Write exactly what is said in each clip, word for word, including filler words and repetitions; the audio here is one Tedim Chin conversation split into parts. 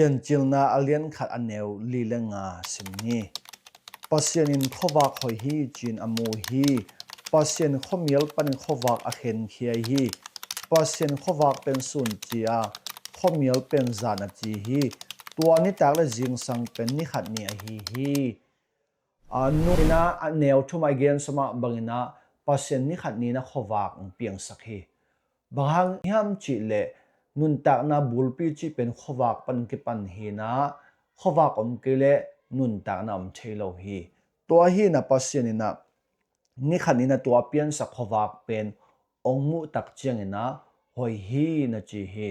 Piancilna a lian khat a neu li le nga sim ni. Pasian in khuavak hoih hi ci-in a mu hi. Pasian khuamial panin khuavak a khenkhia hi. Pasian khuavak pen sun ci a, khuamial pen zan a ci hi. Tua nitak le zingsang pen ni khat ni ahi hi. A nuntakna a neu thum a i gen sa mah bangin ah Pasian ni khat ni-in ah khuavak hong piangsak hi. Bang hang hiam cih leh nuntakna bulpi cih pen khuavak pan kipan hi-in ah, khuavak om kei leh nuntakna om thei lo hi. Tua hi-in ah Pasian in ah ni khat ni-in ah tua a piansak khuavak pen hong muh tak ciangin ah hoih hi na ci hi.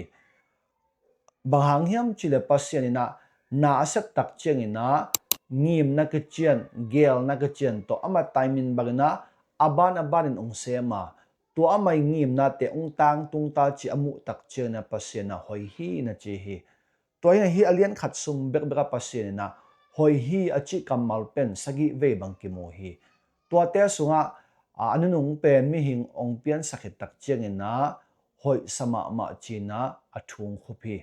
Bang hang hiam cih leh Pasian in ah na a sep tak ciangin ah ngimna kician, geelna kician tawh amah timing bangin ah a ban a banin hong sem a, tua amah i ngimnate hong tangtung ta cih a muh tak ciangin ah Pasian in ah hoih hi na ci hi. Tua hi-in ah hih a lian khat sung bekbek ah Pasian in ah hoih hi a cih kammal pen sagih vei bang kimu hi. Tuate sungah a, a nunung pen mihing hong piansak khit tak ciangin ah hoih sa mahmah ci-in ah a thu hong khup hi.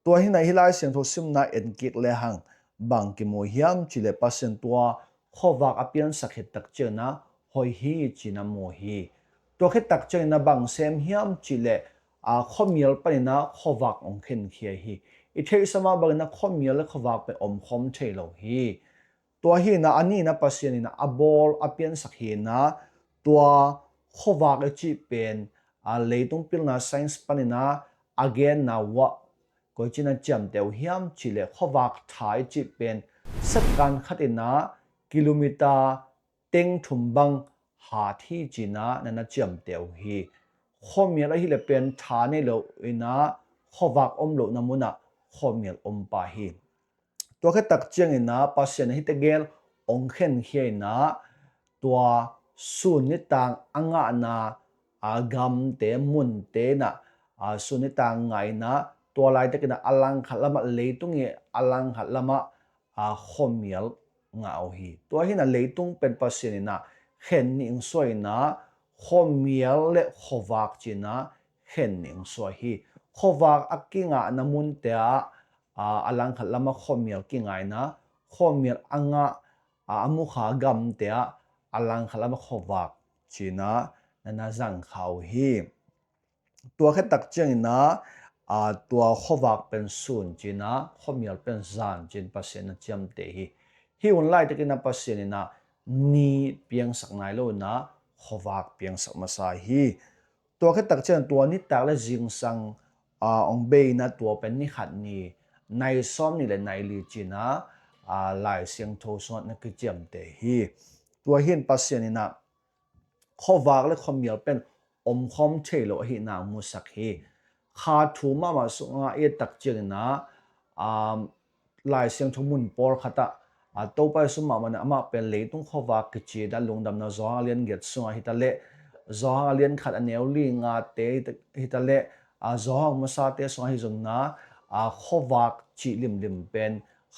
Tua hi-in ah hih Lai Siangtho simna en kik lehang bang kimu hiam cih leh Pasian tua khuavak a piansak khit tak ciangin ah hoih hi ci-in a mu hi. Tua khit tak ciangin ah bang sem hiam cih leh a, khuamial panin ah khuavak hong khenkhia hi. I theihsa mah bangin ah khuamial le khuavak pen omkhawm thei lo hi. Tua hi-in ah a ni-in ah Pasian in ah a bawl a piansak hi-in ah tua khuavak i cih pen a, leitung pilna science panin ah a genna uh ah koici-in a ciamteh uh hiam cih leh khuavak tha i cih pen second khat in ah kilometer teng thum bang hat hi ci-in ah na na ciamteh uh hi. Khuamial ahih leh pen tha nei lo in ah khuavak om lohna munah khuamial om pah hi. Tua khit tak ciangin ah Pasian in ah hihte gel hong khenkhia in ah tua sun nitang a ngahna a, gamte munte in ah a, sun nitang ngah in ah tua laitakin ah a langkhat lamah leitung i a langkhat lamah a, khuamial ngah uh hi. Tua hi-in ah leitung pen Pasian in ah khen nih hong suah in ah khuamial le khuavak ci-in ah khen nih hong suah hi. Khuavak a kingahna munte ah a, a langkhat lamah khuamial kingah in ah khuamial a ngah a, a mukha gamte ah a langkhat lamah khuavak ci-in ah na na zangkhia uh hi. Tua khit tak ciangin ah a, tua khuavak pen sun ci-in ah khuamial pen zan ci-in Pasian in ah ciamteh hi. Hih hun laitakin ah Pasian in ah ni piangsak nai lo in ah khuavak piangsak masa hi. Tua khit tak ciangin tua nitak le zingsang a, hong bei in ah tua pen ni khat ni, nai sawm nih le nai li ci-in ah a, Lai Siangtho sungah na kiciamteh hi. Tua hi-in Pasian in ah khuavak le khuamial pen omkhawm thei lo ahihna hong musak hi. Kha thu mahmah sungah i et tak ciangin ah a, Lai Siangtho mun pawlkhat ah a, Topa Jesu mahmah in ah amah pen leitung khuavak kici in ah Lungdamna Johan a lian giat sungah hi ta leh, Johan a lian khat a neu li ngate hi ta leh, a, Johan masate sungah hi zongin ah a, khuavak cih limlim pen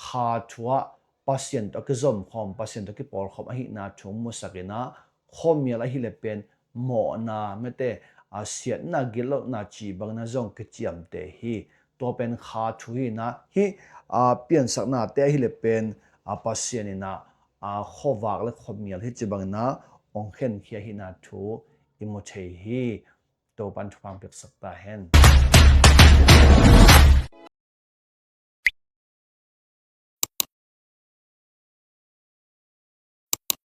kha thu ah Pasian tawh a kizomkhawm, Pasian tawh a kipawlkhawm ahihna thu hong musak in ah khuamial ahih leh pen mawhna, mete a, siatna, gitlohna cih bangin ah zong kiciamteh hi. Tua pen kha thu hi-in ah hih a, piansaknate ahih leh pen a, Pasian in ah a, khuavak le khuamial hi ci bangin ah hong khenkhia ahihna thu i mu thei hi. Topa in thupha hong piaksak ta hen.